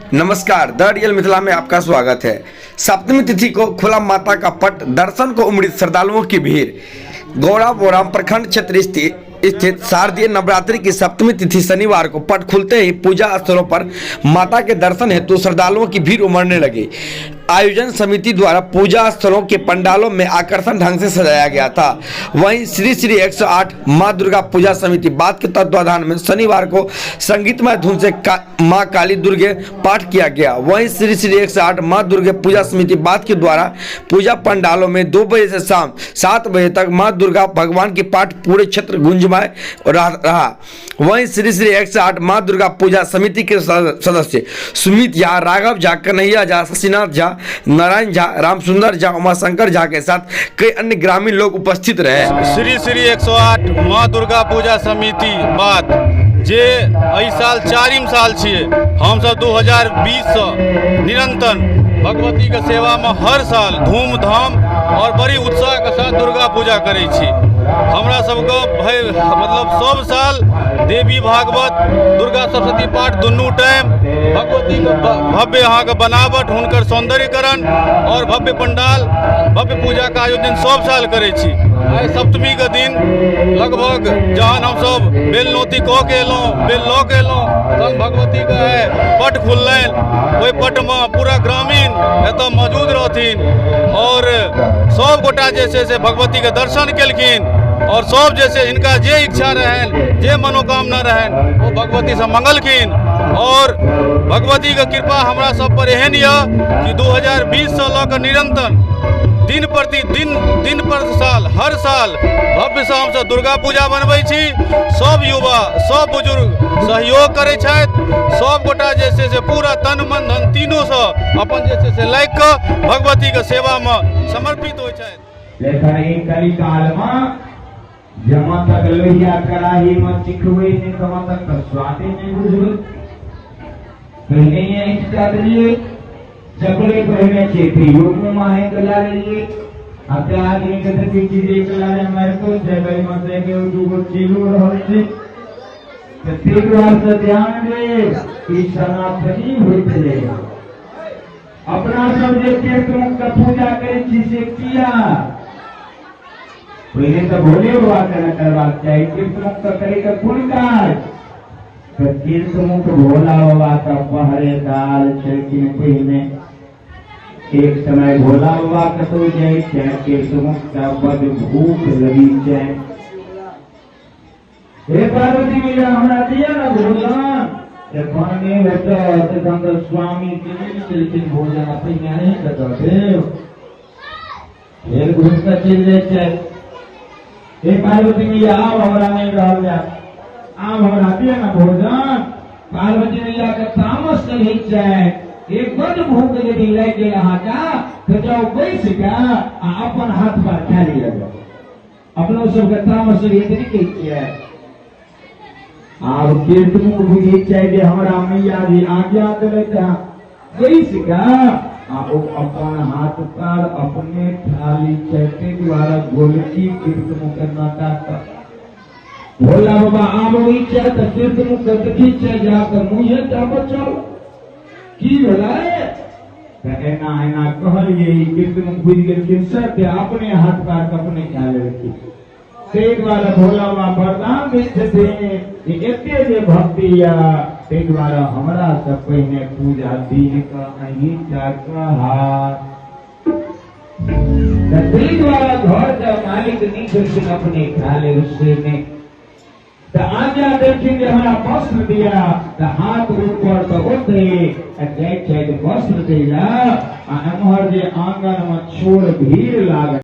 नमस्कार, the real Mithila में आपका स्वागत है। सप्तमी तिथि को खुला माता का पट, दर्शन को उमड़ी श्रद्धालुओं की भीड़। गौड़ाबौराम प्रखंड क्षेत्र स्थित स्थित शारदीय नवरात्रि की सप्तमी तिथि शनिवार को पट खुलते ही पूजा स्थलों पर माता के दर्शन हेतु श्रद्धालुओं की भीड़ उमड़ने लगी। आयोजन समिति द्वारा पूजा स्थलों के पंडालों में आकर्षण ढंग से सजाया गया था। वहीं श्री श्री 108 मां दुर्गा पूजा समिति बात के तत्वाधान में शनिवार को संगीतमय धुन से मां काली दुर्गे पाठ किया गया। वहीं श्री श्री 108 मां दुर्गे पूजा समिति बात के द्वारा पूजा पंडालों में 2 बजे से शाम 7 बजे तक मां दुर्गा भगवान की पाठ पूरे क्षेत्र गुंजमय रहा। वहीं श्री श्री 108 मां दुर्गा पूजा समिति के सदस्य सुमित झा, राघव झा, कन्हैया झा, शशिनाथ झा, नारायण झा, रामसुंदर झा, उमाशंकर झा के साथ कई अन्य ग्रामीण लोग उपस्थित रहे। श्री श्री 108 माँ दुर्गा पूजा समिति बात जे एहि साल चारिम साल छियै। हमसब 2020 सँ निरंतर भगवतीके सेवामे हर साल धूमधाम आओर बड़ी उत्साहके साथ दुर्गा पूजा करै छी। हमरा सबके भय मतलब सब साल देवी भागवत, दुर्गा सप्तशती पाठ दुनू टाइम, भगवतीके भव्य अहाँके बनावट, हुनकर सौंदर्यकरण आओर भव्य पंडाल, भव्य पूजाके आयोजन सब साल करै छी। आइ सप्तमीके दिन लगभग जहन हमसब बेलनौती कऽ के एलहुँ, बेल लऽ के एलहुँ, तहन भगवतीके आइ पट खुललनि। ओहि पटमे पूरा ग्रामीण एतऽ मौजूद रहथिन आओर सब गोटा जे छै से भगवतीके दर्शन केलखिन आओर सब जे छै हिनका जे इच्छा रहनि, जे मनोकामना रहनि, ओ भगवतीसँ मंगलखिन। आओर भगवतीके कृपा हमरा सब पर एहन यऽ कि 2020 सँ लऽ कऽ निरन्तर दिन प्रति दिन, दिन पर साल, हर साल भव्यसँ हमसब दुर्गा पूजा मनबै छी। सब युवा, सब बुजुर्ग सहयोग करै छथि। सब गोटा जे छै से पूरा तन मन धन तीनूसँ अपन जे छै से लागि कऽ भगवतीके सेवामे समर्पित होइ छथि। लेकिन ई कलिकालमे जमा तक लोहिया कड़ाहीमे चिखबै नहि तमा तक तऽ स्वादे नहि बुझबै। पहिने ही देलियै चपले पहिने छै तैयो मुँह माहे के ला लेलियै। आ ते आदमी के देखै छी जे एक लारे मारितो छै, एहिमे से एगो दूगो चीलो रहल छै। तऽ ताहि दुआरे से ध्यान दे, ई सनातनी होइत रहै। अपना सब जे कीर्तन के पूजा करै छी से किया? पहिले तऽ भोले बाबा के ने करबाक चाही। कीर्तन के करे के कोन काज? तऽ कीर्तमुख भोला बाबा के पहरेदार छलखिन। पहिने एक समय भोला बाबा कतौ जाइ छै, कीर्तमुख के बड भूख लगी छै। हे पार्वती मैया, हमरा दिअ ने भोजन। एखन नहि भेटत, एखन तऽ स्वामी देने छलखिन भोजन, आ पहिने अहीँके दऽ देब। फेर घुसि कऽ चलि जाइ छै। हे पार्वती मैया, आब हमरा नहि रहल जायत, आब हमरा दिअ ने भोजन। पार्वती मैया के तामस चढ़ै छै। एक बड भूख यदि लागि गेल अहाँके तऽ जाउ बैस कऽ आ अपन हाथ पर खा लिअ। अपनो सबके तामस चढ़ै तऽ नहि कहै छियै। आब कीर्तमुख बुझै छै जे हमरा मैया जी आज्ञा देलथि हँ, बैस कऽ आ ओ अपन हाथ पर अपने थाली छै। ताहि दुआरे गोलकी कीर्तमुख नाटा कऽ भोला बाबा आब अबै छै तऽ कीर्तमुख के देखै छै, जा कऽ मुँहे टा बचल। की भेलै? तऽ एना एना कहलियै। कीर्तमुख बुझि गेलखिन सत्य, अपने हाथ पार कऽ अपने खा लेलखिन। ताहि दुआरे भोला बाबा वरदान दै छथिन जे एते जे भक्ति यऽ, ताहि दुआरे हमरा से पहिने पूजा दिन कऽ अहीं टा हाथ। ताहि दुआरे घर के मालिक नहि छलखिन, अपने खा ले से नहि। तऽ आज्ञा देलखिन जे हमरा वस्त्र दिया। तऽ हाथ ऊपर तऽ ओते जाइ छथि वस्त्र दै लए आ एम्हर जे आंगन मे छोर भीड़ लागल।